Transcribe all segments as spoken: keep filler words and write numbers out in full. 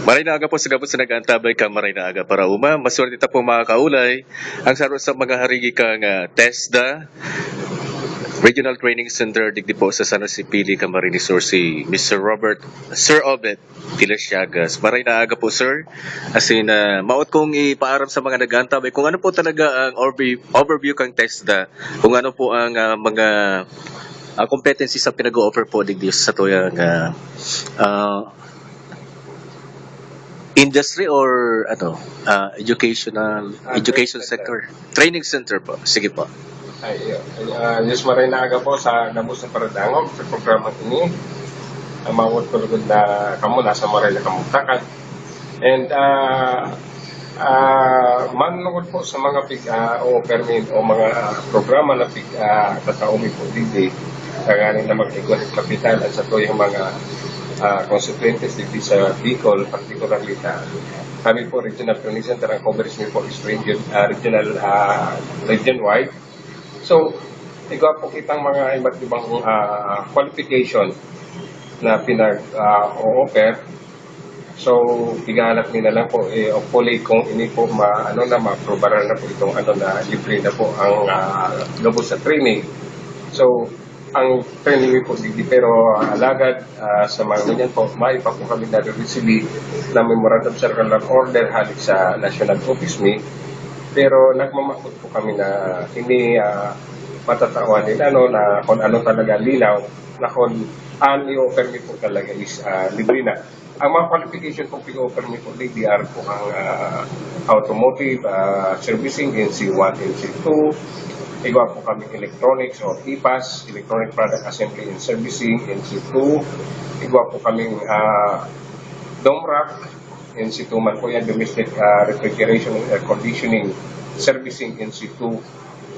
Maray na aga po sa gabos na nag-aantabay kan Maray na Aga Paraoma. Maswerte ta po, mga kaulay, ang saro sa mga harigi kan, ah, TESDA Regional Training Center digdi po sa San Jose Pili, Camarines Sur, si Mister Robert, Sir Obet Tilasiagas. Maray na aga po, sir. As in, ah, maot kong ipaaram sa mga nag-aantabay kung ano po talaga ang overview, overview kan TESDA, kung ano po ang, ah, mga, ah, competencies na pinag-o-offer po digdi sa tuyang, ah, ah, industry or ano, ah, educational, Ah, education training center. Sector. Training center po. Sige po. Ay, iyo. Ah, Diyos maray na aga po sa gabos na paradangog sa programa ini. Ang mawot ko lugod na kamo nasa maray na kamugtakan. And, ah, ah, manlungod po sa mga pig-, ah, o permit o mga programa na pig-, ah, tataomi po digdi. Tanganing na mag-igwa sa kapital at sa tuyang mga, ah, konstituyentes digdi sa Bicol, particularly sa kami po, Regional Training Center, ang coverage niyo po is region, ah, regional, ah, region-wide. So, igwa po kitang mga iba't ibang, ah, qualification na pinag, ah, o-offer. So, igalat nila lang po, eh, hopefully, kung ini po ma-, ano na, ma-approbaran na po itong ano na, libre na po ang, ah, gabos sa training. So, ang training po, di, pero, ah, alagad, ah, sa mga ganyan po, may pa po kami nare-receive na memorandum circular order halik sa National Office mi. Pero nagmamahot po kami na ini, ah, matatawan din, ano, na kung ano talaga linaw, na kung ang i-offer mi po talaga is, ah, libre na. Ang mga qualification po pig-offer mi po, D D R po ang, ah, automotive, ah, servicing, N C one, N C two. Igwa po kami electronics or ipas, electronic product assembly and servicing, N C two. Igwa po kaming, ah, dome rack, N C two man po yan, domestic, ah, refrigeration and air conditioning, servicing, N C two.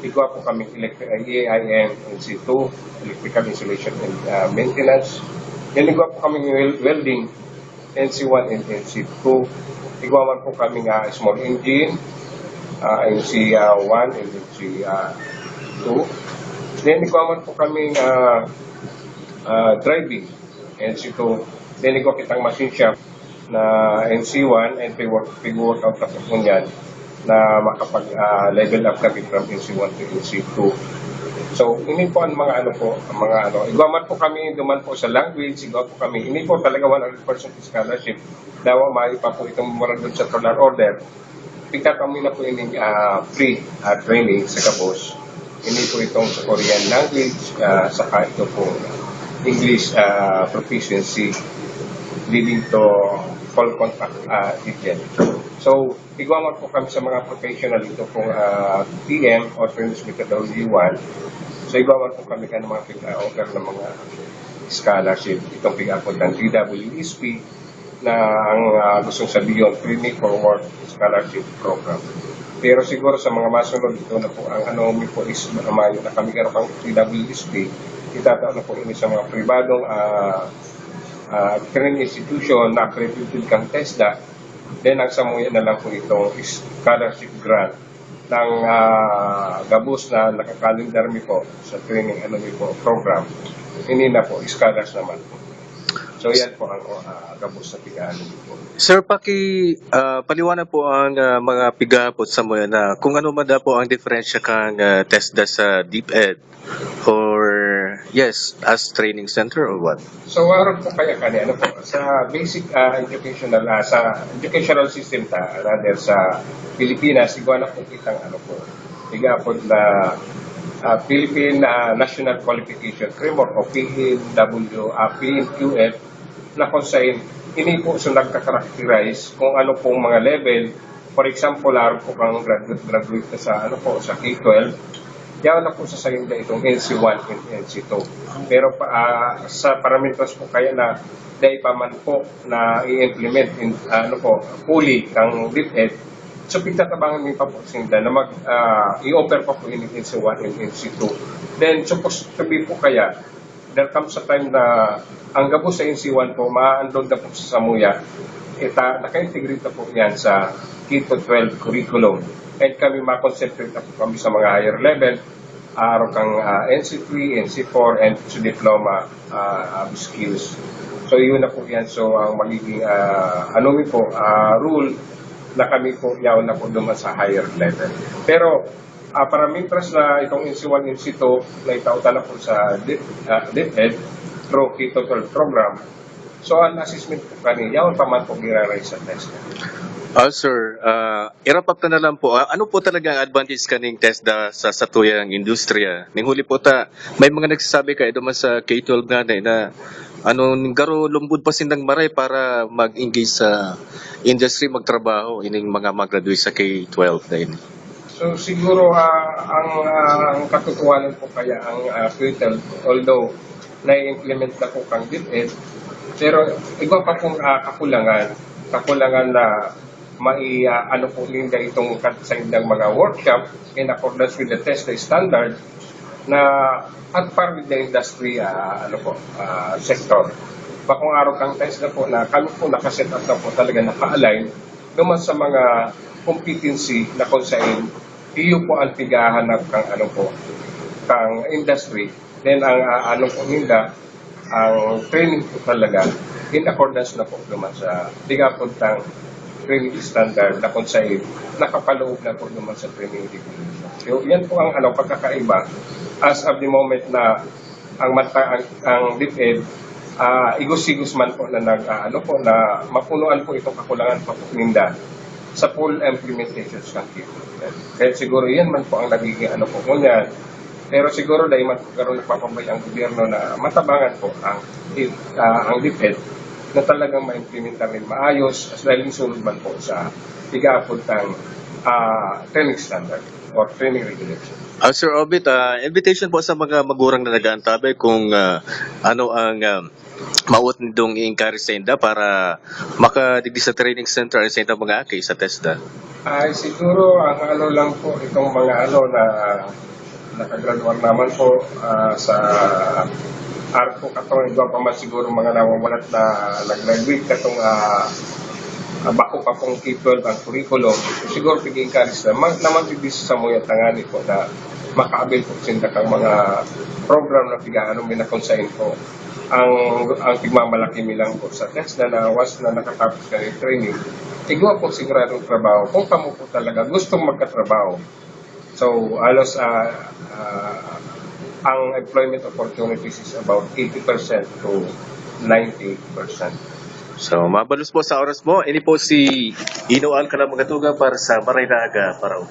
Igwa po kaming elect-, A I M, N C two, electrical installation and, ah, maintenance. Then igwa po kaming wel-, welding, N C one and N C two. Igwa man po kaming, ah, small engine, ah, N C one and N C two. Then igwa man po kaming, ah, ah, driving, N C two. Then igwa kitang machine shop na N C one and pre-work, pre-workout na po ngunyan na makapag, ah, level up kami from N C one to N C two. So, ini po ang mga ano po, ang mga ano. Igwa man po kami, duman po sa language, igwa po kami. Ini po talaga one hundred percent scholarship. Dawa may pa po itong memorandum circular order. Pigtatao mi na po ining, ah, free, ah, training sa gabos. Ini po itong sa Korean language, ah, saka ito po English, ah, proficiency leading to full contact, ah, agent. So, igwa man po kami sa mga professional, ito pong, ah, T M or Training Methodology one. So, igwa man po kami ka ng mga pig-offer ng mga scholarship. Itong pig-apod ng T W S P na ang, ah, gustong sabihin, Training for Work Scholarship Program. Pero siguro sa mga masunod, ito na po ang ano mi po is mayo na kami karapang T W S P, itatao na po ini sa mga pribadong, ah, ah, training institution na accredited kang TESDA. Then, ang samuya na lang po itong scholarship grant ng, ah, gabos na nakakalendar mi po sa training, ano mi po, program. Ini na po, scholars naman po. So, yan po ang, ah, gabos na pigaano mi po. Sir, paki, ah, paliwanag po ang, ah, mga pigapot sa mga na kung ano man daw po ang diferensya kang, ah, TESDA sa DepEd or, yes, as training center or what? So, aron po kaya kani, ano po, sa basic, ah, educational, ah, sa educational system ta, rather sa Pilipinas, igwa na po kitang, ano po, igapod na, ah, Philippine, ah, National Qualification Framework o P N W, ah, P N Q F, na kung saan ini po so nagka-characterize kung ano pong mga level. For example, aron po kang graduate, graduate ka sa, ano po, sa K twelve, yaon na po sa sainda itong N C one and N C two. Pero pa, ah, sa parameters po kaya na dai pa man po na i-implement in, ano po, fully kang DepEd, so pigtatabangan mi pa po sinda na mag, ah, i-offer pa po ini N C one and N C two. Then, supposed to be po kaya, there comes a time na ang gabos sa N C one po, ma-unload na po sa samuya. Ita, naka-integrate na po yan sa K to twelve curriculum. And kami, ma-concentrate na po kami sa mga higher level, aron kang, ah, N C three, N C four, and sa diploma, ah, skills. So, yun na po yan. So, ang magiging, ah, ano mi po, ah, rule na kami po, yaon na po duman sa higher level. Pero, ah, para mintras na itong N C one, N C two, naitao ta na po sa DepEd, ah, DepEd, through K to twelve program. So, ang assessment po kani, yaon pa man po giraray sa test. Ah, sir, ah, i-wrap up na lang po. Ah, ano po talaga ang advantage kaning TESDA sa satuyang industriya? Ning huli po ta, may mga nagsasabi kayo duman sa K twelve nga na, na ano, garo lumbod pa sindang maray para mag-engage sa industry, magtrabaho, ining mga mag-graduate sa K twelve na ini. So, siguro, ah, ang, ah, ang katotohanan po kaya ang, ah, K twelve, although nai-implement na po kang DepEd, pero iba pa pong, ah, kakulangan. Kakulangan na mai, ah, ano po ninda itong kat-, sa indang mga workshop in accordance with the TESDA standard na at par with the industry, ah, ano po, ah, sector. Bakong araw kang TESDA po na kami po nakaset up na po talaga, naka-align naman sa mga competency na kung saan iyo po ang pigahanap kang ano po, kang industry. Then ang, ah, ano po ninda, ang training po talaga in accordance na po naman sa tigapon tang training standard na kung saan nakapaloob na po naman sa training regulation. So, yan po ang ano, pagkakaiba as of the moment na ang mata, ang, ang DepEd, ah, igos-igos man po na nag, ah, ano po, na mapunuan po itong kakulangan pa po ninda sa full implementation sa K twelve. Kaya siguro yan man po ang nagiging ano po ngunyan. Pero siguro dahil man po karon nagpapabay ang gobyerno na matabangan po ang, ah, ang DepEd na talagang ma-implementa rin maayos as dahil sunod man po sa igaapod tang, ah, training standard or training regulation. Ah, Sir Obit, ah, invitation po sa mga magurang na nag-aantabay kung, ah, ano ang, ah, mawot nindong i-encourage sa inda para makadigdi sa training center sa inda mga aki sa TESDA. Ay, siguro ang ano lang po, itong mga ano na nakagraduar naman po, ah, sa ARPO, katong iba pa man siguro mga nawawalat na nag-graduate katong, ah, ah, bako pa pong K twelve ang curriculum. Siguro pig-encourage na man, naman digdi sa samuya tangani po na maka-avail po sinda kang mga program na pigaano mi na kung saan po ang, ang pigmamalaki mi lang po sa TESDA na once na nakatapos ka ng training, igwa po siguradong trabaho kung kamo po talaga gustong magkatrabaho. So, halos, ah, ah, ang employment opportunities is about eighty percent to ninety percent. So, mabalos po sa oras mo. Ini po si Ino Alcala Magatuga para sa Maray na Aga, Paraon.